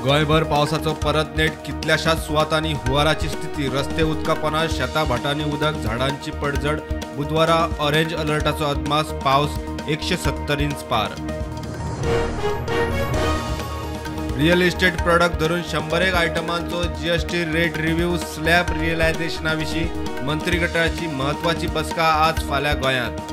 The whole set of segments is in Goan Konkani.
गोंयभर पावसाचो परत नेट, कितल्याशाच सुवातांनी हुंवाराची स्थिती, रस्ते उदकापोना, शेतां भाटांनी उदक, झाडांची पडझड। बुधवारा ऑरेंज अलर्टाचो अदमास, पावस 170 इंच पार। रियल इस्टेट प्रॉडक्ट धरून 101 आयटमांचो जीएसटी रेट रिव्ह्यू, स्लॅब रियलायझेशना विशीं मंत्रीगटाची म्हत्वाची बसका आज फाल्यां गोंयांत।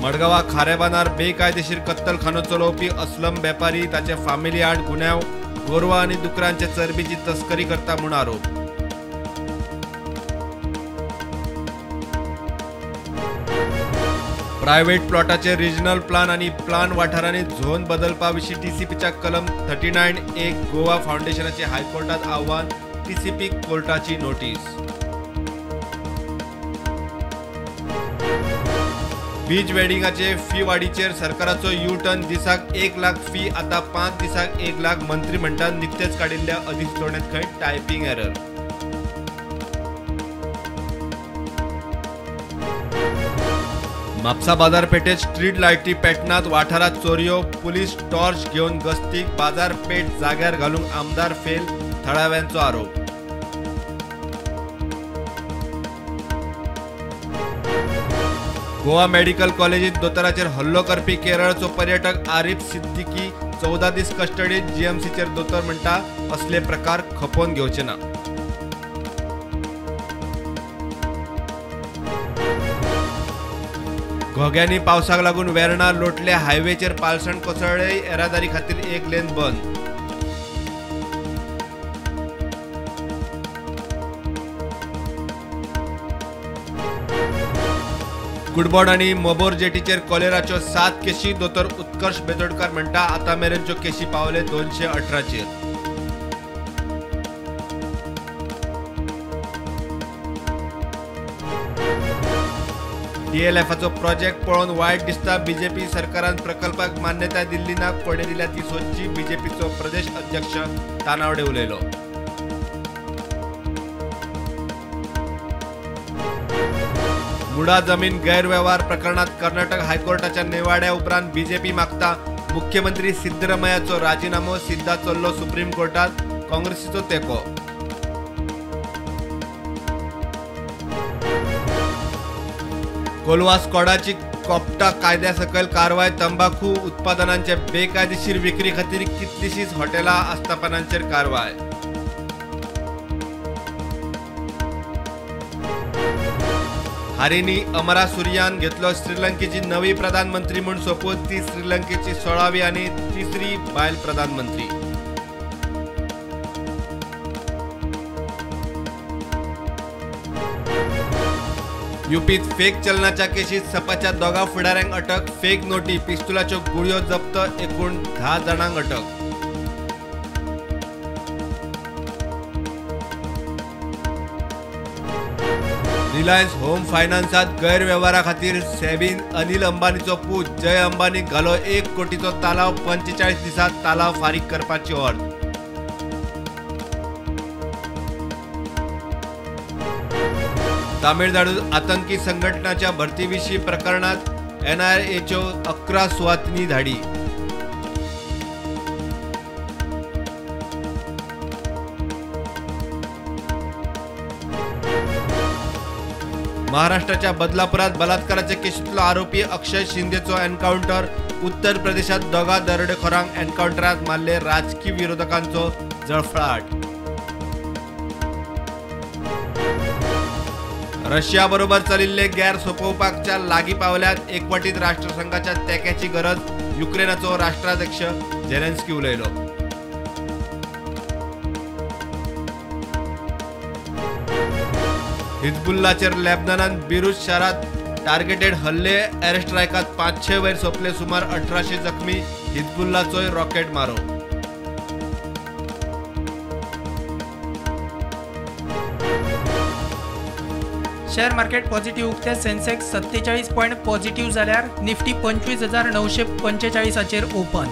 मडगांवा खारेबानार बेकायदेशीर कत्तलखानो चलोवपी असलम वेपारी ताचे फामिली आड गुन्यांव, गोरवां आनी दुकरांचे चरबीची तस्करी करता म्हूण आरोप। प्रायव्हेट प्लॉटाचे रिजनल प्लान आनी प्लान वाठारांनी झोन बदलपा विशीं टीसीपीच्या कलम 39(1) गोवा फावंडेशनाचे हायकोर्टात आव्हान, टीसीपी कोर्टाची नोटीस। बीच वेडिंगाचे फी वाडीचेर सरकाराचो यू टर्न, दिसाक 1 लाख फी आता 5 दिसाक 1 लाख, मंत्री म्हणटात निकतेच काडिल्ल्या अधिसुचोवणेंत खंय टायपिंग एरर। म्हापसा बाजारपेठेत स्ट्रीट लायटी पेटनात, वाठारांत चोरयो, पुलीस टॉर्च घेवन गस्तीक, बाजारपेठ जाग्यार घालूंक आमदार फेल, थळाव्यांचो आरोप। गोवा मेडिकल कॉलेजीत दोतोराचेर हल्लो करपी केरळचो पर्यटक आरिफ सिद्दीकी 14 दीस कस्टडीत, जीएमसीचेर दोतोर म्हणटा असले प्रकार खपोवन घेवचे ना। घोग्यांनी पावसाक लागून वेर्णा लोटले हायवेचेर पालसण कोसळ्ळे, येरादारी खातीर 1 लेन बंद। कुडबोड आनी मोबोर जेटीचेर कॉलेराच्यो 7 केशी, दोतोर उत्कर्ष बेतोडकर म्हणटा आतां मेरेनच्यो केशी पावले 218चेर। डीएलएफाचो प्रोजेक्ट पळोवन वायट दिसता, बीजेपी सरकारान प्रकल्पाक मान्यताय दिल्ली ना, कोणे दिल्या ती सोदची, बीजेपीचो प्रदेश अध्यक्ष तानावडे उलयलो। मुडा जमीन गैरव्यवहार प्रकरणात कर्नाटक हायकोर्टाच्या निवाड्या उपरांत बीजेपी मागता मुख्यमंत्री सिद्धरामय्याचो राजीनामो, सिद्धा चल्लो सुप्रीम कोर्टात, काँग्रेसीचो तेंको। कोलवा स्कॉडाची कोपटा कायद्या सकयल कारवाय, तंबाखू उत्पादनांचे बेकायदेशीर विक्री खातीर कितलीशीच हॉटेलां आस्थापनांचेर कारवाय। हारिनी अमरासूर्यान घेतलो श्रीलंकेची नवी प्रधानमंत्री म्हूण सोपूत, ती श्रीलंकेची 16वी आनी तिसरी बायल प्रधानमंत्री। युपीत फेक चलनाच्या केशीत सपाच्या 2 फुडाऱ्यांक अटक, फेक नोटी, पिस्तुलाच्यो गुळयो जप्त, एकूण 10 जाणांक अटक। रिलायन्स होम फायनान्सात गैरवेव्हारा खातीर सेबीन अनिल अंबानीचो पूत जय अंबानीक घालो 1 कोटीचो तालाव, 45 दिसांत तालाव फारीक करपाची ऑर्द। तामिळनाडूत आतंकी संघटनाच्या भरतीविशीं प्रकरणात एनआयएच्यो 11 सुवातींनी धाडी। महाराष्ट्राच्या बदलापुरात बलात्काराच्या केशींतलो आरोपी अक्षय शिंदेचो एन्काउंटर, उत्तर प्रदेशात 2 दरोडेखोरांक एन्काउंटरात मारले, राजकी विरोधकांचो जळफळाट। रशिया बरोबर चलिल्ले गैर सोंपोवपाच्या लागीं पावल्यात, एकवटीत राष्ट्रसंघाच्या तेंक्याची गरज, युक्रेनाचो राष्ट्राध्यक्ष झेलेन्स्की उलयलो। हिजबुल्लाचेर लेबनानान बेरूत शारात टार्गेटेड हल्ले, एअर स्ट्रायकात 500 वयर सोंपले, सुमार 1800 जखमी, हिजबुल्लाचोय रॉकेट मारो। शेअर मार्केट पॉझिटिव्ह उक्ते, सेन्सेक्स 47 पॉईंट पॉझिटिव्ह जाल्यार निफ्टी 25,945 ओपन।